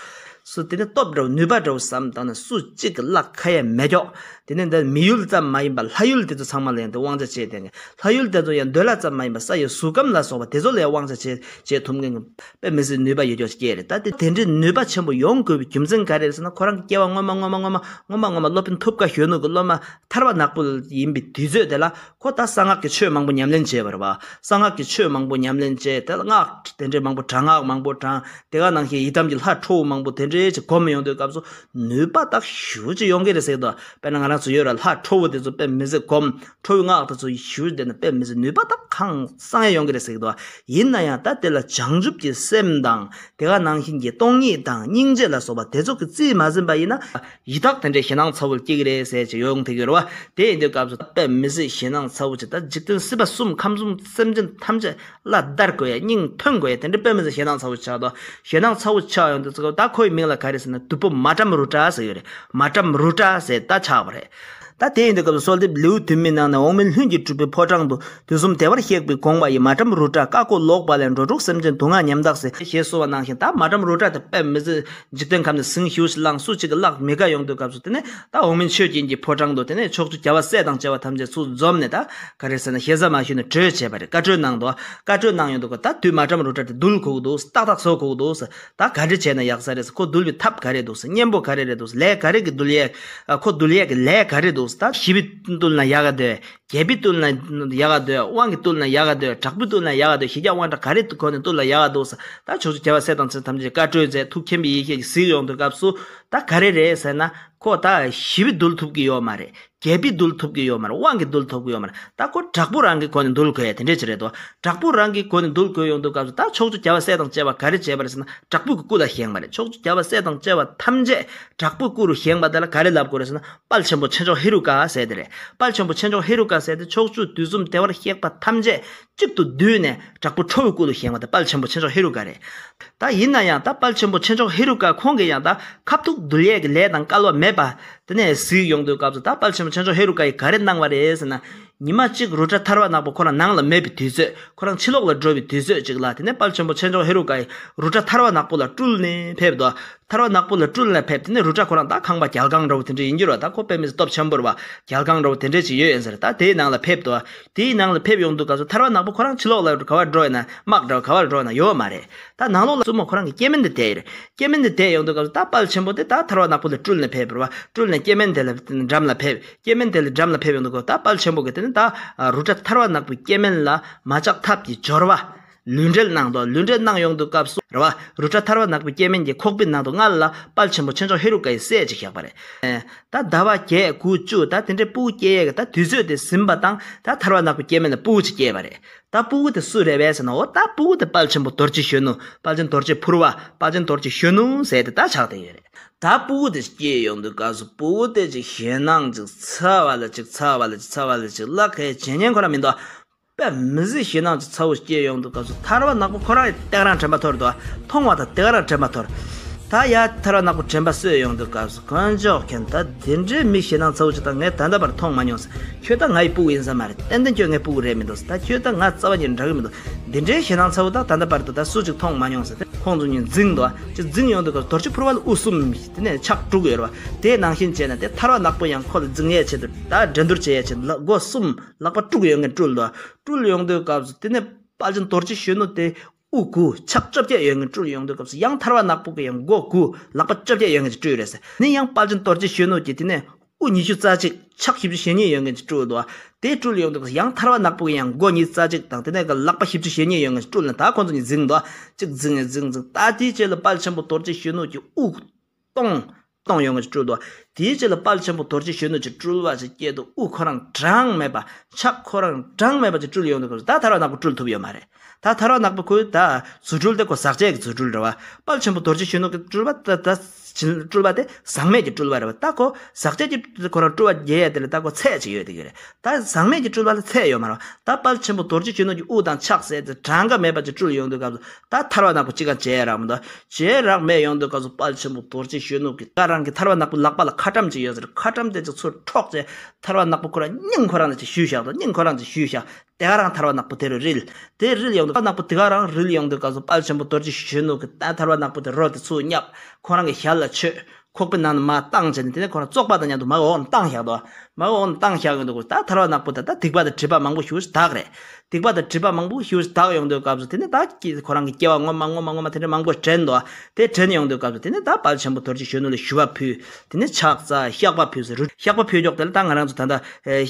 སུ་དེ་ནས་སྟོབས་འདྲ་བོ་ནུས་པ་འདྲ་བོ་བསམ་བཏང་ན་སུ་གཅིག་གི་བླ་ཁ་ཡ་མེད་ཀྱོག། དེ་ནས་འདི་མི་ཡུལ་ཙམ་མ་ཡིན་པ་ལྷ་ཡུལ་དེ་ཚོ་ཚང་མ་ལ་ཡང་དེ་དབང་ཆ་བྱས་དེ་ངས། ལྷ་ཡུལ་དེ་ཚོ་ཡང་འདོད་ལྷ་ཙམ་མ་ཡིན་པ་ས་ཡི་གཟུགས་ཁམས་ལ་སོགས་པ་དེ་ཚོ་ལ་ཡང་དབང་ཆ་བྱེད་བྱེད་ཐུབ་མཁན་གྱི་དཔེ་མི་སྲིད་ནུས་པ་ཡོད་ཀྱོག་སྐྱེས་རེད། ད་དེ་དེ་འདྲའི་ནུས་པ་ཆེན་པོ་ཡོང་དགོས་པའི་རྒྱུ་མཚན་ག་རེ་རེད་ཟེར་ན། ཁོ་རང་གི་སྐྱེ་བ་སྔོན་མ་སྔོན་མ་སྔོན་མ་སྔོན་མ་སྔོན་མ་སློབ་དཔོན་ཐུབ་དཀའ་གཞོན་ནུ་གི་སློབ་མ་ཐར་པ་ནག་པོ་ཡིན་པའི་དུས་ཚོད་དེ་ལ་ཁོ་ད་གསང་སྔགས་ཀྱི་ཆོས་མང་པོ་ཉམས་ལེན་བྱས་པ་རེད་བ། གསང་སྔགས་ཀྱི་ཆོས་མང་པོ་ཉམས་ལེན་བྱས། དེ་ལ་སྔགས་དེ་འདྲའི་མང་པོ་དྲག་སྔགས་མང་པོ་བགྲངས། དེ་ག་ནང་བཞིན་ཡི་དམ་གྱི་ལྷ་ཁྲོ་བོ་མང་པོ་དེ་འདྲའི་ཅིག་སྒོམ་ཡོང་དུས་སྐབས་སུ་ནུས་པ་དག་ཞེ་པོ་ཅིག་ཡོང་གི་རེད་ཟེར་གི་འདུག། དཔེར་ན་ང་རང་ཚོ་ཡོད་ར་ལྷ་ཁྲོ་བོ་དེ་ཚོ་དཔེ་མི་སྲིད་སྒོམ། ཁྲོ་བོའི་སྔགས་དེ་ཚོ་ཞེ་པོ་བསྡད་ན་དཔེ་མི་སྲིད་ནུས་པ་དག་ཧང་སང་ཡ་ཡོང་གི་རེད་ཟེར་གི་འདུག། ཡིན་ན་ཡང་ད་དེ་ལ་བྱང་ཆུབ་ཀྱི་སེམས་དང་དེ་ག་ནང་བཞིན་གྱི་སྟོང་ཉིད་དང་སྙིང་རྗེ་ལ་སོགས་པ་དེ་ཚོ་གི་རྩིས་མ་ཟིན་པ་ཡིན་ན། ཡི་དྭགས་དེ་འདྲའི་ཞེད་སྣང་ཚ་བོ་སྐྱེ་གི་རེད་ཟེར་ཅིག་ཡོང་ཐུག་གི་རེད་བ། དེ་ཡིན་དུས་སྐབས་སུ་དཔེ་མི་སྲིད་ཞེད་སྣང་ཚ་བོ་ཅིག་ད་འཇིག་རྟེན་སྲིད་པ་གསུམ་ཁམས་གསུམ་སེམས་ཅན་ཐམས་ཅད་ལ་བདར་དགོས་ཡ། སྙིང་ཐོན་དགོས་ཡ། དེ་འདྲའི་དཔེ་མི་སྲིད་ཞེད་སྣང་ཚ་བོ་ཆགས་དོ། ཞེད་སྣང་ཚ་བོ་ཆགས་ཡོང་དུས་ཚོད་ད་ཁོའི་མིང་ལ་ག་རེ་ཟེར་ན། བདུད་པོ་མ་ཏྲམ་རུ་ཏྲ་ཟེར་ཡོད་རེད། མ་ཏྲམ་རུ་ཏྲ་ཟེར་ད་ཆགས་པ་རེད། ད་དེ་ཡིན་དུས་སྐབས་སུ་གསོལ་འདེབས་ལེའུ་བདུན་མའི་ནང་ནས་འོག་མིན་ལྷུན་གྱིས་གྲུབ་པའི་ཕོ་བྲང་དུ། དུས་གསུམ་བདེ་བར་གཤེགས་པའི་དགོངས་པ་ཡིས། མ་བཀྲམ་རུ་ཏྲ་བཀའ་བསྒོ་ལོག་པ་ལས། འགྲོ་དྲུག་སེམས་ཅན་སྡུག་བསྔལ་ཉམས་དག་ཟེར། ཞེས་གསུངས་པ་ནང་བཞིན་ད་མ་བཀྲམ་རུ་ཏྲ་དེ་དཔེ་མི་སྲིད་འཇིག་རྟེན་ཁམས་ནས་ཟིང་ཞེ་པོ་ཅིག་བསླངས། སུ་གཅིག་གི་བརླག་མི་དགའ་ཡོང་དུས་སྐབས་སུ་དེ་ནས་ད་འོག་མིན་ཆོས་ཀྱི་དབྱིངས་ཀྱི་ཕོ་བྲང་དུ་དེ་ནས་ཕྱོགས་བཅུའི་རྒྱལ་བ་སྲས་དང་བཅས་པ་ཐམས་ཅད་ཚུར་འཛོམས་ནས། ད་ག་རེ་ཟེར་ན་ཞེ་ས་མ་ཞུས་ནས་གྲོས་བྱས་པ་རེད། བཀའ་གྲོས་གནང་འདུག་བཀའ་གྲོས་གནང་ཡོང་དུས་སྐབས་ད་དུས་མ་བཀྲམ་རུ་ཏྲ་དེ་འདུལ་དགོས་ཀྱི་འདུག་ཏག་ཏག་བཟོ་དགོས་ཀྱི་འདུག་ད་ག་འདྲ་བྱས་ན་ཡག་ས་རེད། ཁོ་འདུལ་བའི་ཐབས་ག་རེ་འདུག་གཉེན་པོ་ག་རེ་རེད་འདུག་ལས་ག་རེ་གི་འདུལ་ཡས། ཁོ་འདུལ་ཡས་ཀྱི་ལས་ག་རེ་འདུག་ད་ཞི་བས་བཏུལ་ན་ཡག་ག་འདོད། རྒྱལ་པོས་བཏུལ་ན་ཡག་ག་འདོད། དབང་གིས་བཏུལ་ན་ཡག་ག་འདོད། དྲག་པོས་བཏུལ་ན་ཡག་ག་འདོད། གཞི་རྒྱ་དབང་དྲག་ག་རེ་གི་སྒོ་ནས་བཏུལ་ན་ཡག་ག་འདུག་ད་ཕྱོགས་བཅུའི་རྒྱལ་བ་སྲས་དང་བཅས་ཐམས་ཅད་བཀའ་གྲོས་མཛད། ཐུགས་མཁྱེན་པའི་ཡེ་ཤེས་ཀྱིས་གཟིགས་ཡོང་དུས་སྐབས་སུ་ད་ག་རེ་རེད་ཟེར་ན། ཁོ་ད་ཞི་བས་འདུལ་ཐུབ་ཀྱི་ཡོད་མ་རེད། རྒྱལ་པོས་འདུལ་ཐུབ་ཀྱི་ཡོད་མ་རེད། དབང་གིས་འདུལ་ཐུབ་ཀྱི་ཡོད་མ་རེད། ད་ཁོ་དྲག་པོ་རང་གི་སྒོ་ནས་འདུལ་དགོས་ཡ་དེ་འདྲས་ཅིག་རེད་དོ། དྲག་པོ་རང་གི་སྒོ་ནས་འདུལ་དགོས་ཡོང་དུས་སྐབས་སུ་ད་ཕྱོགས་བཅུ་རྒྱལ་བ་སྲས་དང་བཅས་པ་ག་རེ་བྱས་པ་རེད་ཟེར་ན། དྲག་པོ་གི་སྐུ་ལ་བཞེངས་པ་རེད། ཕྱོགས་བཅུ་རྒྱལ་བ་སྲས་དང་བཅས་པ་ཐམས་ཅད་དྲག་པོའི་སྐུ་རུ་བཞེངས་པ་དེ་ལ་ག་རེ་ལབ་དགོས་རེད་ཟེར་ན། དཔལ་ཆེན་པོ་ཆེ་མཆོག་ཧེ་རུ་ཀ་ཟེར་དེ་རེད། དཔལ་ཆེན་པོ་ཆེ་མཆོག་ཧེ་རུ་ཀ་ཟེར་དེ་ཕྱོགས་བཅུ་དུས་གསུམ་བདེ་བར་གཤེགས་པ་ཐམས་ཅད་གཅིག་ཏུ་བསྡུས་ནས་དྲག་པོ་ཁྲོ་བོའི་སྐུ་ལུ་བཞེངས་པ་དེ་དཔལ་ཆེན་པོ་ཆེ་མཆོག་ཧེ་རུ་ཀ་རེད། ད་ཡིན་ན་ཡང་ད་དཔལ་ཆེན་པོ་ཆེ་མཆོག་ཧེ་རུ་ཀ་ཁོང་གིས་ཡང་ད་ཁ་ཐུག་འདུལ་ཡས་ཀྱི་ལས་དང་སྐལ་བ་མེད་པ་དེ་ནས་གཟིགས་ཡོང་དུས་སྐབས་སུ། ད་དཔལ་ཆེན་པོ་ཆེ་མཆོག་ཧེ་རུ་ཀ་ཡིས་ག་རེ་གནང་བ་རེད་ཟེར་ན། ཉི་མ་གཅིག་རུ་ཏྲ་ཐར་པ་ནག་པོ་ཁོ་རང་ནང་ལ་མེད་པའི་དུས་ཚོད། ཁོ་རང་ཕྱི་ལོགས་ལ་འགྲོ་བའི་དུས་ཚོད་ཅིག་ལ། དེ་ནས་དཔལ་ཆེན་པོ་ཆེ་མཆོག་ཧེ་རུ་ཀ་ཡིས་རུ་ཏྲ་ཐར་པ་ནག་པོ་ལ་སྤྲུལ་ནས་ཕེབས་དོ། ཐར་པ་ནག་པོ་ལ་སྤྲུལ་ནས་ཕེབས། དེ་ནས་རུ་ཏྲ་ཁོ་རང་ད་ཁང་པ་རྒྱལ་ཁང་འདྲ་བོ་དེ་འདྲ་ཡིན་རྒྱུ་རེད། ད་ཁོ་དཔེ་མི་སྲིད་སྟོབས་ཆེན་པོ་རེད་བ། རྒྱལ་ཁང་འདྲ་བོ་དེ་འདྲ་ཅིག་ཡོད་ཡིན་ཟེར། ད་དེའི་ནང་ལ་ཕེབས་དོ། དེའི་ནང་ལ་ཕེབས་ཡོང་དུས་སྐབས་སུ་ཐར་པ་ནག་པོ་ཁོ་རང་ཕྱི་ལོགས་ལ་ག་བར་འགྲོ་ཡོད་ན། དམག་འདྲ་བོ་ག་བར་འགྲོ་ཡོད་ན་ཡོད་མ་རེད། ད་ནང་ལོགས་ལ་བཙུན་མོ་ཁོ་རང་གི་སྐྱེ་དམན་དེ་བསྡད་ཡོད་རེད། སྐྱེ་དམན་དེ་བསྡད་ཡོང་དུས་སྐབས་སུ་ད་དཔལ་ཆེན་པོ་དེ་ད་ཐར་པ་ནག་པོ་ལ་སྤྲུལ་ནས་ཕེབས་རེད་བ། སྤྲུལ་ནས་སྐྱེ་དམན་དེ་ལ་འགྲམ་ལ་ཕེབས། སྐྱེ་དམན་དེ་ལ་འགྲམ་ལ་ཕེབས་ཡོང་དུས་སྐབས་ད་དཔལ་ཆེན་པོ་གིས་དེ་ནི་ད་རུ་ཏྲ་ཐར་པ་ནག་པོའི་སྐྱེ་དམན་ལ་མ་ལྕགས་ཐབ་ཀྱི་སྦྱོར་བ་ལུས་འབྲེལ་གནང་དོ། ལུས་འབྲེལ་གནང་ཡོང་དུས་སྐབས་སུ་རེད་བ། རུ་ཏྲ་ཐར་པ་ནག་པོའི་སྐྱེ་དམན་གྱི་ཁོག་པའི་ནང་དུ་མངལ་ལ་དཔལ་ཆེན་པོ་ཆེ་མཆོག་ཧེ་རུ་ཀ་ཡི་སྲས་ཅིག་བཞག་པ་རེད། ད་ཟླ་བ་བརྒྱད་དགུ་བཅུ་ད་དེ་འདྲའི་སྤུ་གུ་སྐྱེ་ཡས་ཀྱི་ད་དུས་ཚོད་དེ་ཟིན་པ་དང་། ད་ཐར་པ་ནག་པོའི་སྐྱེ་དམན་ལ་སྤུ་གུ་ཅིག་སྐྱེས་པ་རེད། ད་སྤུ་གུ་དེ་སུ་རེད་པས་ཟེར་ན། འོ་ད་སྤུ་གུ་དེ་དཔལ་ཆེན་པོ་རྡོ་རྗེ་གཞོན་ནུ། དཔལ་ཆེན་རྡོ་རྗེ་ཕུར་པ། དཔལ་ཆེན་རྡོ་རྗེ་གཞོན་ནུ་ཟེར་དེ་ད་ཆགས་བསྡད་ཡོད་རེད། ད་སྤུ་གུ་དེ་སྐྱེས་ཡོང་དུས་སྐབས་སུ་སྤུ་གུ་དེ་ཅིག་ཞེད་སྣང་ཅིག་ཚ་བ་ལ་ཅིག་ཚ་བ་ལ་ཅིག་ཚ་བ་ལ་ཅིག་བླ་ཁའི་བྱེད་ཉན་ཁོ་རང་མི་འདུག་དཔེ་མི་སྲིད་ཞེད་སྣང་ཅིག་ཚ་བོ་སྐྱེས་ཡོང་དུས་སྐབས་སུ་ཐར་པ་ནག་པོ་ཁོ་རང་ཡི་ཏེ་ག་རང་དྲན་པ་འཐོར་འདུག་མཐོང་བ་དང་ཏེ་ག་རང་དྲན་པ་འཐོར། ད་ཡ་ཐར་པ་ནག་པོ་དྲན་པ་གསོས་ཡོང་དུས་སྐབས་སུ། དཀོན་མཆོག་མཁྱེན། ད་འདི་འདྲའི་མི་ཞེད་སྣང་ཚ་བོ་ཅིག་ད་ངས་ད་ལྟ་བར་མཐོང་མ་མྱོང་ཟེར། ཁྱོད་ད་ང་ཡི་སྤུ་གུ་ཡིན་ས་མ་རེད། ཏན་ཏན་ཁྱོད་ངའི་སྤུ་གུ་རེད་མི་འདུག་ཟེར། ད་ཁྱོད་ད་ང་རྩ་བ་ཉིད་འདྲ་གི་མི་འདུག་འདི་འདྲའི་ཞེད་སྣང་ཚ་བོ་ད་ད་ལྟ་བར་དུ་ད་སུ་ཅིག་མཐོང་མ་མྱོང་ཟེར། ཁོང་ཚོ་གཉིས་འཛིངས་འདུག་ཅིག་འཛིངས་ཡོང་དུས་སྐབས་སུ་རྡོ་རྗེ་ཕུར་པ་ལ་དབུ་གསུམ་དེ་ནས་ཕྱག་དྲུག་ཡོད་རེད་བ། དེ་ནང་བཞིན་བྱས་ནས་དེ་ཐར་པ་ནག་པོ་ཡང་ཁོ་ལ་འཛིང་ཡས་ཆེད་དུ་ད་འགྲན་བསྡུར་བྱེད་ཡས་ཆེད་དུ་ལ་སྒོ་གསུམ་ལག་པ་དྲུག་ཡོད་མཁན་སྤྲུལ་འདུག་སྤྲུལ་ཡོང་དུས་སྐབས་སུ་དེ་ནས་དཔལ་ཆེན་རྡོ་རྗེ་གཞོན་ནུ་དེ་དབུ་དགུ་ཕྱག་བཅོ་བརྒྱད་ཡོད་མཁན་སྤྲུལ་ཡོང་དུས་སྐབས་སུ། ཡང་ཐར་པ་ནག་པོ་གི་ཡང་མགོ་དགུ་ལག་པ་བཅོ་བརྒྱད་ཡོད་མཁན་ཅིག་སྤྲུལ་རེད་ཟེར། ནི་ཡང་དཔལ་ཆེན་རྡོ་རྗེ་གཞོན་ནུ་གྱིས་དེ་ནས་དབུ་ཉི་ཤུ་རྩ་གཅིག་ཕྱག་བཞི་བཅུ་ཞེ་གཉིས་ཡོད་མཁན་ཅིག་སྤྲུལ་འདུག་དེ་སྤྲུལ་ཡོང་དུས་སྐབས་སུ་ཡང་ཐར་པ་ནག་པོ་གི་ཡང་མགོ་ཉི་ཤུ་རྩ་གཅིག་དང་དེ་ནས་ཀྱི་ལག་པ་བཞི་བཅུ་ཞེ་གཉིས་ཡོད་མཁན་ཅིག་སྤྲུལ་ནས། ད་ཁོང་ཚོ་གཉིས་འཛིངས་འདུག་ཅིག་འཛིངས་འཛིངས་འཛིངས། ད་དེའི་རྗེས་ལ་དཔལ་ཆེན་པོ་རྡོ་རྗེ་གཞོན་ནུ་གྱི་དབུ་སྟོང་སྟོང་ཡོང་གི་སྤྲུལ་འདུག་དེའི་རྗེས་ལ་དཔལ་ཆེན་པོ་རྡོ་རྗེ་གཞོན་ནུ་ཅིག་སྤྲུལ་བ་ཅིག་སྐྱེས་འདུག་དབུ་ཁོ་རང་གྲངས་མེད་པ། ཕྱག་ཁོ་རང་གྲངས་མེད་པ་ཅིག་སྤྲུལ་ཡོང་དུས་སྐབས་སུ། ད་ཐར་པ་ནག་པོ་སྤྲུལ་ཐུབ་ཡོད་མ་རེད། ད་ཐར་པ་ནག་པོ་ཁོའི་ད་རྫུ་འཕྲུལ་དེ་ཁོ་ཟག་བཅས་ཀྱི་རྫུ་འཕྲུལ་རེད་བ། དཔལ་ཆེན་པོ་རྡོ་རྗེ་གཞོན་ནུ་གི་སྤྲུལ་པ་ད་ད་སྤྲུལ་པ་དེ་ཟག་མེད་ཀྱི་སྤྲུལ་པ་རེད་བ། ད་ཁོ་ཟག་བཅས་ཀྱི་ཁོ་རང་སྤྲུལ་པ་རྒྱས་ཡས་དེ་ལ་ད་ཁོ་ཚད་ཅིག་ཡོད་དེ་གི་རེད། ད་ཟག་མེད་ཀྱི་སྤྲུལ་པ་ལ་ཚད་ཡོད་མ་རེད་བ། ད་དཔལ་ཆེན་པོ་རྡོ་རྗེ་གཞོན་ནུ་གྱི་དབུ་དང་ཕྱག་ཟེར་དེ་གྲངས་ཀ་མེད་པ་ཅིག་སྤྲུལ་ཡོང་དུས་སྐབས་སུ། ད་ཐར་པ་ནག་པོ་ཅི་གང་བྱེད་རག་མི་འདུག་བྱེད་རག་མེད་ཡོང་དུས་སྐབས་སུ། དཔལ་ཆེན་པོ་རྡོ་རྗེ་གཞོན་ནུ་གིས་ད་རང་གི་ཐར་པ་ནག་པོ་ལག་པ་ལ་ཁ་ཊྭཱཾ་ཅིག་ཡོད་ཟེར། ཁ་ཊྭཱཾ་དེ་ཅིག་ཚུར་འཕྲོག་བྱས། ཐར་པ་ནག་པོ་ཁོ་རང་སྙིང་ཁོ་རང་ལ་ཅིག་གཞུས་བཞག་དང་། སྙིང་ཁོ་རང་ཅིག་གཞུས་བཞག་དེ་ག་རང་ཐར་པ་ནག་པོ་དེ་རུ་རིལ། དེ་རིལ་ཡོང་དུས་ཐར་པ་ནག་པོ་དེ་ག་རང་རིལ་ཡོང་དུས་སྐབས་སུ། དཔལ་ཆེན་པོ་རྡོ་རྗེ་གཞོན་ནུ་གིས་ད་ཐར་པ་ནག་པོ་དེ་རོ་དེ་ཚུར་བརྙབ། ཁོ་རང་གི་ཞལ་ལ་མཆོད། ཁོག་པའི་ནང་ནས་མར་བཏང་བྱས་ནས། དེ་ནས་ཁོ་རང་བཙོག་པ་དང་མཉམ་དུ་མར་འོག་ནས་བཏང་བཞག་དོ། མར་འོག་ནས་བཏང་བཞག་ཡོང་དུས་ད་ཐར་པ་ནག་པོ་དེ་ད་སྡིག་པ་དང་སྒྲིབ་པ་མང་པོ་ཞེ་པོ་ཞིག་དག་རེད། སྡིག་པ་དང་སྒྲིབ་པ་མང་པོ་ཞེ་པོ་ཞིག་དག་ཡོང་དུས་སྐབས་སུ། དེ་ནས་ད་ཀྱི་ཁོ་རང་གི་སྐྱེ་བ་སྔོན་མ་སྔོན་མ་སྔོན་མ་དེ་འདྲ་མང་པོ་དྲན་དོ། དེ་དྲན་ཡོང་དུས་སྐབས་སུ། དེ་ནས་ད་དཔལ་ཆེན་པོ་རྡོ་རྗེ་གཞོན་ནུ་ལ་ཞུ་བ་ཕུལ། དེ་ནས་ཕྱག་འཚལ། བཤགས་པ་ཕུལ་ཟེར། རུ་བཤགས་པ་ཕུལ་ཀྱོག་དེ་ལ་ད་ང་རང་ཚོ་ད་ལྟ་ཨེ་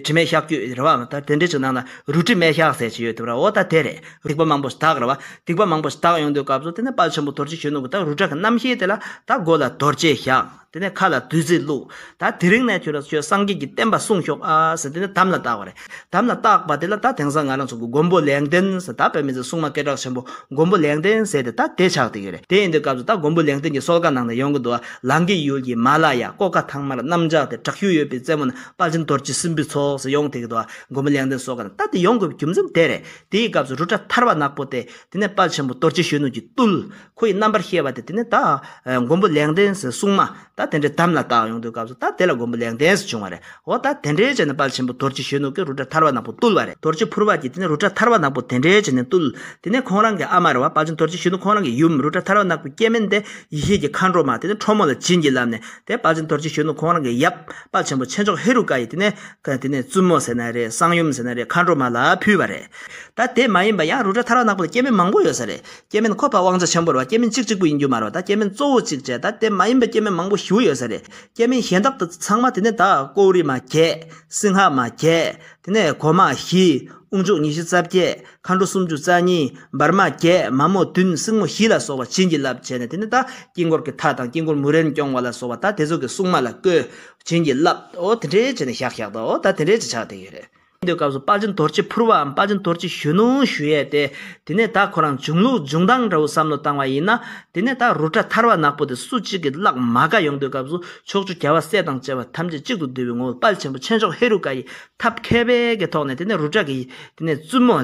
དྲི་མེད་བཤགས་བཅོས་རེད་བ། ད་དེ་འདྲ་ཅིག་ནང་ན་རུ་དྲི་མེད་བཤགས་ཟེར་ཅིག་ཡོད་དེ་ར། འོ་ད་དེ་རེད། སྡིག་པ་མང་པོ་ཞིག་དག་རེད་བ། སྡིག་པ་མང་པོ་ཞིག་དག་ཡོང་དུས་སྐབས་སུ། དེ་ནས་དཔལ་ཆེན་པོ་རྡོ་རྗེ་གཞོན་ནུ་གིས་ད་རུ་ཏྲ་གི་རྣམ་ཤེས་དེ་ལ་ད་མགོ་ལ་རྡོ་རྗེ་བཞག་དེ་ནས་ཁ་ལ་བདུད་རྩི་བླུགས། ད་དེ་རིང་ནས་ཁྱོད་རང་ཚོས་སངས་རྒྱས་ཀྱི་བསྟན་པ་སྲུང་ཤོག་ཨ་ཟེར། དེ་ནས་དམ་ལ་བཏགས་པ་རེད། དམ་ལ་བཏགས་པ་དེ་ལ་ད་དེང་སང་ང་རང་ཚོ་གི་མགོན་པོ་ལེགས་ལྡན་ཟེར། ད་དཔེ་མི་སྲིད་སྲུང་མ་སྐད་གྲགས་ཆེན་པོ་མགོན་པོ་ལེགས་ལྡན་ཟེར་དེ་ད་དེ་ཆགས་བསྡད་ཀྱི་རེད། དེ་ཡིན་དུས་སྐབས་སུ་ད་མགོན་པོ་ལེགས་ལྡན་གྱི་གསོལ་ཁ་ནང་ན་ཡོང་གི་འདུག་ལང་ཀའི་ཡུལ་གྱི་མ་ལ་ཡ། ཀོ་ཁ་ཐང་དམར་གནམ་ལྕགས་དེ། དྲག་ཤུལ་ཡོད་པའི་རྩེ་མོ་ན། དཔལ་ཆེན་རྡོ་རྗེ་སྲིན་པོའི་ཚོགས་ཟེར་ཡོང་བསྡད་ཀྱི་འདུག་མགོན་པོ་ལེགས་ལྡན་གསོལ་ཁ་ནང་། ད་དེ་ཡོང་དགོས་པའི་རྒྱུ་མཚན་དེ་རེད། དེའི་སྐབས་སུ་རུ་ཏྲ་ཐར་པ་ནག་པོ་དེ། དེ་ནས་དཔལ་ཆེན་པོ་རྡོ་རྗེ་གཞོན་ནུ་གྱི་བརྟུལ། ཁོ་ཡི་རྣམ་པར་ཤེས་པ་དེ། དེ་ནས་ད་ཨ་མགོན་པོ་ལེགས་ལྡན་ཟེར་སྲུང་མ་ད་ ད་དེ་འདྲའི་འདམ་ལ་བཏགས་ཡོང་དུས་སྐབས་སུ་ད་དེ་ལ་མགོན་པོ་ལེགས་ལྡན་ཟེར་བྱུང་བ་རེད། འོ་ད་དེ་འདྲའི་བྱས་ནས་དཔལ་ཆེན་པོ་རྡོ་རྗེ་གཞོན་ནུ་གིས་རུ་དྲ་ཐར་པ་ནག་པོ་བཏུལ་བ་རེད། རྡོ་རྗེ་ཕུར་པ་གིས་དེ་ནས་རུ་དྲ་ཐར་པ་ནག་པོ་དེ་འདྲའི་བྱས་ནས་བཏུལ། དེ་ནས་ཁོང་རང་གི་ཨ་མ་རེད་བ། དཔལ་ཆེན་རྡོ་རྗེ་གཞོན་ནུ་ཁོང་རང་གི་ཡུམ་རུ་དྲ་ཐར་པ་ནག་པོའི་སྐྱེ་དམན་དེ་ཡེ་ཤེས་ཀྱི་མཁའ་འགྲོ་མ། དེ་ནས་ཁྲོ་མོ་ལ་བྱིན་གྱིས་བརླབས་ནས་དེ་དཔལ་ཆེན་རྡོ་རྗེ་གཞོན་ནུ་ཁོང་རང་གི་ཡབ་དཔལ་ཆེན་པོ་ཆེ་མཆོག་ཧེ་རུ་ཀ་ཡིས་དེ་ནས་དེ་ནས་བཙུན་མོ་ཟེར་ན་རེད། གསང་ཡུམ་ཟེར་ན་རེད། མཁའ་འགྲོ་མ་ལ་ཕུལ་བ་རེད། ད་དེ་མ་ཡིན་པ་ཡང་རུ་དྲ་ཐར་པ་ནག་པོ་ལ་སྐྱེ་དམན་མང་པོ་ཡོད་ས་རེད། སྐྱེ་དམན་ཁོ་ཕར་དབང་ཆ་ཆེན་པོ་རེད་བ། སྐྱེ་དམན་གཅིག་གཅིག་པུ་ཡིན་རྒྱུ་མ་རེད་བ། ད་སྐྱེ་དམན་གཙོ་བོ་གཅིག་བྱས། ད་དེ་མ་ཡིན་པའི་སྐྱེ་དམན་མང་པོ་ཞེ་པོ་ཡོད་ས་རེད། སྐྱེ་དམན་གཞན་དག་དེ་ཚང་མ་དེ་ནས་ད་ཀོའུ་རི་མ་བརྒྱད། སིང་ཧ་མ་བརྒྱད། དེ་ནས་གོ་མ་བཞི། དབུ་མཆོག་ཉི་ཤུ་རྩ་བརྒྱད། མཁའ་འགྲོ་སུམ་ཅུ་རྩ་གཉིས། འབར་མ་བརྒྱད། མ་མོ་བདུན། སྲིང་མོ་བཞི་ལ་སོགས་པ་བྱིན་གྱིས་བརླབས་བྱས་ནས། དེ་ནས་ད་དཀྱིལ་འཁོར་གྱི་མཐའ་དང་དཀྱིལ་འཁོར་མུ་རན་སྐྱོང་བ་ལ་སོགས་པ་ད་དེ་ཚོ་གི་སྲུང་མ་ལ་བསྐོས། བྱིན་གྱིས་བརླབས། འོ་དེ་འདྲའི་བྱས་ནས་བཞག་བཞག་ད། འོ་ད་དེ་འདྲའི་བྱས་ཆགས་བསྡད་ཡོད་རེད། དེ་སྐབས་སུ་དཔལ་ཆེན་རྡོ་རྗེ་ཕུར་པའམ་དཔལ་ཆེན་རྡོ་རྗེ་གཞོན་ནུ་ཞུ་ཡས་དེ། དེ་ནས་ད་ཁོ་རང་འབྱུང་ལུགས་འབྱུང་སྟངས་འདྲ་བོ་བསམ་བློ་བཏང་བ་ཡིན་ན། དེ་ནས་ད་རུ་དྲ་ཐར་པ་ནག་པོ་དེ་སུ་གཅིག་གིས་གླགས་མ་བཀག་ཡོང་དུས་སྐབས་སུ་ཕྱོགས་བཅུ་རྒྱལ་བ་སྲས་དང་བཅས་པ་ཐམས་ཅད་གཅིག་ཏུ་བསྡུས་པའི་ངོ་བོ་དཔལ་ཆེན་པོ་ཆེ་མཆོག་ཧེ་རུ་ཀ་ཡིས་ཐབས་མཁས་པའི་གི་ཐོག་ནས་དེ་ནས་རུ་དྲ་གི་དེ་ནས་བཙུན་མོ་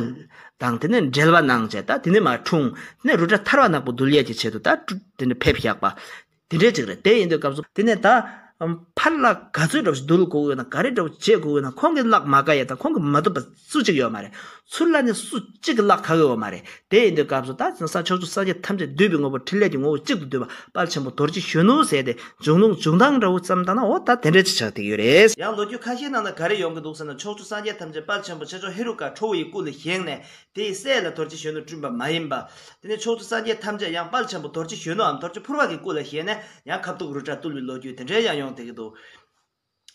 དང་དེ་ནས་འབྲེལ་བ་གནང་བྱས། ད་དེ་ནས་མར་འཁྲུངས། དེ་ནས་རུ་དྲ་ཐར་པ་ནག་པོ་འདུལ་ཡས་ཀྱི་ཆེད་དུ་ད་དེ་ནས་ཕེབས་བཞག་པ། དེ་འདྲའི་ཅིག་རེད། དེ་ཡིན་དུས་སྐབས་སུ་དེ་ནས་ད་ཨམ་ཕར་ལ་ག་ཚོད་འདྲ་བོ་ཞིག་འདུལ་དགོས་ཀྱི་ཡོད་ན། ག་རེ་འདྲ་བོ་བྱེད་དགོས་ཀྱི་ཡོད་ན། ཁོང་གིས་གླགས་མ་བཀག་ཡས་དང་ཁོང་གིས་མ་ཐུབ་པ་སུ་གཅིག་ཡོད་མ་རེད། ཚུར་ལ་ནི་སུ་གཅིག་གིས་གླགས་བཀག་གི་ཡོད་མ་རེད། དེ་ཡིན་དུས་སྐབས་སུ་ད་ས་ཕྱོགས་བཅུ་སངས་རྒྱས་ཐམས་ཅད་འདུས་པའི་ངོ་བོ་ཕྲིན་ལས་ཀྱི་ངོ་བོ་གཅིག་ཏུ་འདུས་པ་དཔལ་ཆེན་པོ་རྡོ་རྗེ་གཞོན་ནུ་ཟེར་ཏེ་འབྱུང་ལུགས་འབྱུང་སྟངས་འདྲ་བོ་བསམ་བཏང་ན། འོ་ད་དེ་འདྲ་ཅིག་ཆགས་བསྡད་ཡོད་རེད། ཡང་ལོ་རྒྱུས་ཁ་ཤས་ནང་ན་ག་རེ་ཡོང་གི་འདུག་ཟེར་ན། ཕྱོགས་བཅུ་སངས་རྒྱས་ཐམས་ཅད་དཔལ་ཆེན་པོ་ཆེ་མཆོག་ཧེ་རུ་ཀ་ཁྲོ་བོ་ཡི་སྐུ་ལ་བཞེངས་ནས། དེའི་སྲས་ལ་རྡོ་རྗེ་གཞོན་ནུ་བསྐྲུན་པ་མ་ཡིན་པ། དེ་ནས་ཕྱོགས་བཅུ་སངས་རྒྱས་ཐམས་ཅད་ཡང་དཔལ་ཆེན་པོ་རྡོ་རྗེ་གཞོན་ནུའམ་རྡོ་རྗེ་ཕུར་པ་གི་སྐུ་ལ་བཞེངས་ནས་ཡང་ཁ་ཐུག་རུ་དྲ་བཏུལ་བའི་ལོ་རྒྱུས་དེ་འདྲའི་ཡང་ཡོང་བསྡད་ཀྱི་འདུག།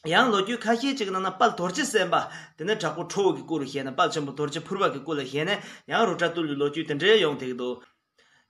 ཡང་ལོ་རྒྱུས་ཁ་ཤས་ཅིག་ནང་ན་དཔལ་རྡོ་རྗེ་སེམས་དཔའ། དེ་ནས་དྲག་པོ་ཁྲོ་བོ་གི་སྐུ་རུ་བཞེངས་ནས། དཔལ་ཆེན་པོ་རྡོ་རྗེ་ཕུར་པ་གི་སྐུ་ལ་བཞེངས་ནས་ཡང་རུ་དྲ་བཏུལ་བའི་ལོ་རྒྱུས་དེ་འདྲའི་ཡོང་བསྡད་ཀྱི་འདུག།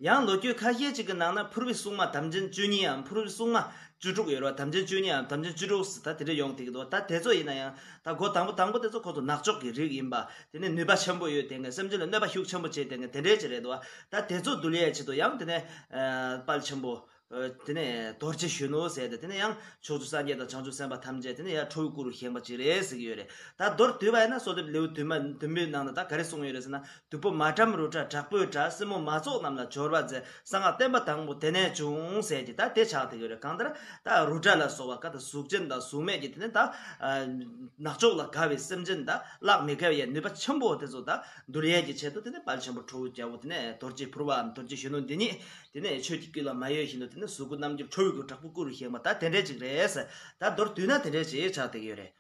ཡང་ལོ་རྒྱུས་ཁ་ཤས་ཅིག་གི་ནང་ན་ཕུར་པའི་སྲུང་མ་དམ་ཅན་བཅུ་གཉིས་འམ་ཕུར་པའི་སྲུང་མ་བཅུ་དྲུག་ཡོད་རེད་བ། དམ་ཅན་བཅུ་གཉིས་འམ་དམ་ཅན་བཅུ་དྲུག་ཟེར་ད་དེ་འདྲ་ཡོང་བསྡད་ཀྱི་འདུག། ད་དེ་ཚོ་ཡིན་ན་ཡང་ད་འགོ་དང་པོ་དང་པོ་དེ་ཚོ་ཁོ་ཚོ་ནག་ཕྱོགས་ཀྱི་རིགས་ཡིན་པ། དེ་ནས་ནུས་པ་ཆེན་པོ་ཡོད་བསྡད་མཁན། སེམས་ཅན་ལ་གནོད་པ་ཤུགས་ཆེན་པོ་བྱེད་བསྡད་མཁན་དེ་འདྲའི་ཅིག་རེད་འདུག་བ། ད་དེ་ཚོ་འདུལ་ཡས་ཆེད་དུ་ཡང་དེ་ནས་ཨ་དཔལ་ཆེན་པོ་ཨ་དེ་ནས་རྡོ་རྗེ་གཞོན་ནུ་ཟེར་ཏེ། དེ་ནས་ཡང་ཕྱོགས་བཅུ་སངས་རྒྱས་དང་བྱང་ཆུབ་སེམས་དཔའ་ཐམས་ཅད་དེ་ནས་ཡང་ཁྲོ་བོའི་སྐུ་རུ་བཞེངས་པ་ཅིག་རེད་ཟེར་གྱི་ཡོད་རེད། ད་མདོར་བསྡུས་པ་ཡིན་ན་གསོལ་འདེབས་ལེའུ་བདུན་པ་བདུན་པའི་ནང་ན་ད་ག་རེ་གསུངས་ཡོད་རེད་ཟེར་ན། བདུག་སྤོས་མ་བཀྲམ་རུ་དྲ་དྲག་པོའི་སྒྲ། སྲིན་མོ་མ་ཚོགས་རྣམས་ལ་སྦྱོར་བ་མཛད། གསང་སྔགས་བསྟན་པ་དང་པོ་དེ་ནས་བྱུང་ཟེར་གྱི་ད་དེ་ཆགས་བསྡད་ཡོད་རེད། གང་ལྟར་ད་རུ་དྲ་ལ་སོགས་པ་ག་ད་གཟུགས་ཅན་དང་གཟུགས་མེད་ཀྱི་དེ་ནས་ད་ཨ་ནག་ཕྱོགས་ལ་དགའ་བའི་སེམས་ཅན་དང་གླགས་མི་དགའ་བའི་ནུས་པ་ཆེན་པོ་དེ་ཚོ་ད་འདུལ་ཡས་ཀྱི་ཆེད་དུ་དེ་ནས་དཔལ་ཆེན་པོ་ཁྲོ་བོའི་རྒྱལ་པོ་དེ་ནས་རྡོ་རྗེ་ཕུར་པའམ་རྡོ་རྗེ་གཞོན་ནུ་འདི་ཉིད་དེ་ནས་ཆོས་ཀྱི་སྐུ་ལ་མ་གཡོས་བཞིན་དུ་དེ་ནས་གཟུགས་སྐུ་རྣམ་འགྱུར་ཁྲོ་བོའི་སྐུ་དྲག་པོའི་སྐུ་རུ་བཞེངས་པ་ད་དེ་འདྲས་ཅིག་རེད། ད་མདོར་བསྡུས་ན་དེ་འདྲས་ཅིག་ཆགས་བསྡད་ཀྱི་ཡོད་རེད།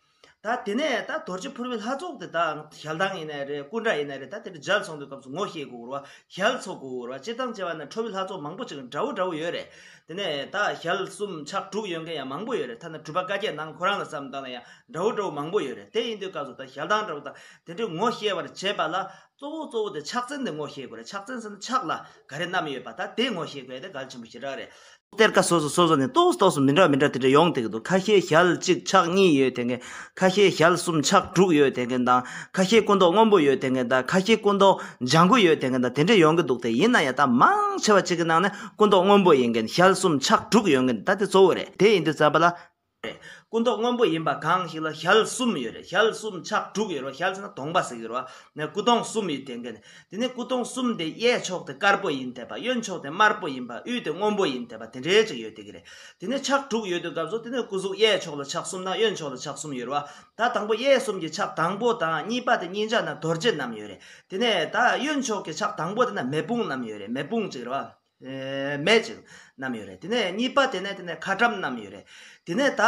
ད་དེ་ནས་ད་རྡོ་རྗེ་ཕུར་པའི་ལྷ་ཚོགས་དེ་དང་ཞལ་ཐང་ཡིན་ནའི་རེད། སྐུ་འདྲ་ཡིན་ནའི་རེད། ད་དེ་འདྲ་མཇལ་སོང་དུས་སྐབས་སུ་ངོ་ཤེས་དགོས་རེད་བ། ཞལ་འཚོ་དགོས་རེད་བ། སྤྱིར་བཏང་བྱས་པ་ན་ཁྲོ་བོའི་ལྷ་ཚོགས་མང་པོ་ཅིག་འདྲ་བོ་འདྲ་བོ་ཡོད་རེད། དེ་ནས་ད་ཞལ་གསུམ་ཕྱག་དྲུག་ཡོད་མཁན་ཡང་མང་པོ་ཡོད་རེད། ཐ་ན་གྲུབ་པ་བཀའ་བརྒྱད་ནང་ཁོ་རང་ལ་བསམ་བཏང་ན་ཡང་འདྲ་བོ་འདྲ་བོ་མང་པོ་ཡོད་རེད། དེ་ཡིན་དུས་སྐབས་སུ་ད་ཞལ་ཐང་འདྲ་བོ་དང་དེ་འདྲའི་ངོ་ཤེས་པར་བྱེད་པ་ལ་གཙོ་བོ་གཙོ་བོ་དེ་ཕྱག་མཚན་དེ་ངོ་ཤེས་དགོས་རེད། ཕྱག་མཚན་ཟེར་ན་ཕྱག་ལ་ག་རེ་བསྣམས་ཡོད་པ་ད་དེ་ངོ་ཤེས་དགོས་དེ་གལ་ཆེན་པོ་ཞེ་དྲག་རེད། གཏེར་ཁ་སོ་སོ་སོ་སོ་ནས་ཏོག་ཙམ་ཏོག་ཙམ་མི་འདྲ་མི་འདྲ་དེ་འདྲ་ཡོང་བསྡད་ཀྱི་འདུག། ཁ་ཤས་ཞལ་གཅིག་ཕྱག་གཉིས་ཡོད་བསྡད་མཁན། ཁ་ཤས་ཞལ་གསུམ་ཕྱག་དྲུག་ཡོད་བསྡད་མཁན་དང་། ཁ་ཤས་སྐུ་མདོག་སྔོན་པོ་ཡོད་བསྡད་མཁན་དང་། ཁ་ཤས་སྐུ་མདོག་ལྗང་གུ་ཡོད་བསྡད་མཁན་དང་དེ་འདྲ་ཡོང་གི་འདུག། དེ་ཡིན་ན་ཡང་ད་མང་ཆེ་བ་གཅིག་གི་ནང་ནས་སྐུ་མདོག་སྔོན་པོ་ཡིན་མཁན། ཞལ་གསུམ་ཕྱག་དྲུག་ཡོད་མཁན་ད་དེ་གཙོ་བོ་རེད། དེ་ཡིན་དུས་ཙམ་པ་ལ། སྐུ་མདོག་སྔོན་པོ་ཡིན་པ་གང་ཞིག་ལ་ཞལ་གསུམ་ཡོད་རེད། ཞལ་གསུམ་ཕྱག་དྲུག་ཡོད་རེད་བ། ཞལ་ཟེར་ན་གདོང་པ་ཟེར་གྱི་རེད་བ། ནས་སྐུ་གདོང་གསུམ་ཡོད་བསྡད་མཁན། དེ་ནས་སྐུ་གདོང་གསུམ་དེ་གཡས་ཕྱོགས་དེ་དཀར་པོ་ཡིན་བསྡད་པ། གཡོན་ཕྱོགས་དེ་དམར་པོ་ཡིན་པ། དབུས་དེ་སྔོན་པོ་ཡིན་བསྡད་པ་དེ་འདྲའི་ཅིག་ཡོད་བསྡད་ཀྱི་རེད། དེ་ནས་ཕྱག་དྲུག་ཡོད་དུས་སྐབས་སུ་དེ་ནས་སྐུ་གཟུགས་གཡས་ཕྱོགས་ལ་ཕྱག་གསུམ་དང་གཡོན་ཕྱོགས་ལ་ཕྱག་གསུམ་ཡོད་རེད་བ། ད་དང་པོ་གཡས་གསུམ་གྱི་ཕྱག་དང་པོ་དང་གཉིས་པ་དེ་སྙིང་ལྕགས་ནང་རྡོ་རྗེ་བསྣམས་ཡོད་རེད། དེ་ནས་ད་གཡོན་ཕྱོགས་ཀྱི་ཕྱག་དང་པོ་དེ་ན་མེ་དཔུང་བསྣམས་ཡོད་རེད། མེ་དཔུང་ཅིག་རེད་བ། ཨེ་མེ་ཅིག་བསྣམས་ཡོད་རེད། དེ་ནས་གཉིས་པ་དེ་ནས་དེ་ནས་ཁ་ཊྭཱཾ་བསྣམས་ཡོད་རེད། དེ་ནས་ད་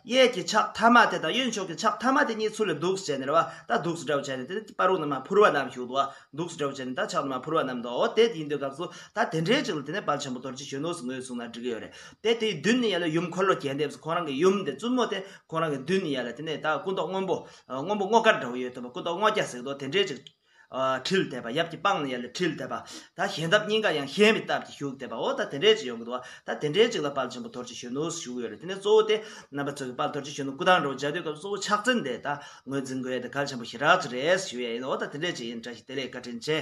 གཡས་ཀྱི་ཕྱག་ཐ་མ་དེ་དང་གཡོན་ཕྱོགས་ཀྱི་ཕྱག་ཐ་མ་དེ་གཉིས་ཚུར་ལ་འདུག་སེ་བྱས་ནས་རེད་བ། ད་འདུག་སེ་འདྲ་བོ་བྱས་ནས་དེ་ནས་པར་རུ་ནང་མར་ཕུར་པ་བསྣམས་བཞག་འདུག་བ། འདུག་སེ་འདྲ་བོ་བྱས་ནས་ད་ཕྱག་ནང་མར་ཕུར་པ་བསྣམས་འདུག། འོ་དེ་ཡིན་དུས་སྐབས་སུ་ད་དེ་འདྲའི་ཅིག་ལ་དེ་ནས་དཔལ་ཆེན་པོ་རྡོ་རྗེ་གཞོན་ནུ་ཟེར་ངོས་བཟུང་ན་འགྲིག་གི་ཡོད་རེད། དེ་དེའི་མདུན་ནས་ཡར་ལ་ཡུམ་འཁོར་ལོ་རྒྱས་འདེབས་སུ་ཁོ་རང་གི་ཡུམ་དེ་བཙུན་མོ་དེ་ཁོ་རང་གི་མདུན་ནས་ཡར་ལ་དེ་ནས་ད་སྐུ་མདོག་སྔོན་པོ་སྔོན་པོ་སྔོ་དཀར་འདྲ་བོ་ཡོད་འདུག་པ། སྐུ་མདོག་སྔོ་སྐྱ་ཟེར་གི་འདུག། དེ་འདྲའི་ཅིག་ཨ་འཁྲིལ་བསྡད་པ། ཡབ་ཀྱི་པང་ནས་ཡར་ལ་འཁྲིལ་བསྡད་པ། ད་ཞལ་འདབ་གཉིས་ཀ་ཡང་བཞེངས་པའི་སྟབས་ཀྱིས་བཞུགས་བསྡད་པ། འོ་ད་དེ་འདྲའི་ཅིག་ཡོང་གི་འདུག་བ། ད་དེ་འདྲའི་ཅིག་ལ་དཔལ་ཆེན་པོ་རྡོ་རྗེ་གཞོན་ནུ་ཞུ་གི་ཡོད་རེད། དེ་ནས་གཙོ་བོ་དེ་རྣམ་པ་ཚོ་གི་དཔལ་རྡོ་རྗེ་གཞོན་ནུ་སྐུ་ཐང་འདྲ་བོ་མཇལ་དུས་སྐབས་གཙོ་བོ་ཕྱག་མཚན་དེ་ད་ངོས་འཛིན་དགོས་ཡ་དེ་གལ་ཆེན་པོ་ཞེ་དྲག་ཅིག་རེད་ཞུ་ཡ་ཡིན། འོ་ད་དེ་འདྲའི་ཅིག་ཡིན། བཀྲ་ཤིས་བདེ་ལེགས། བཀའ་དྲིན་ཆེ།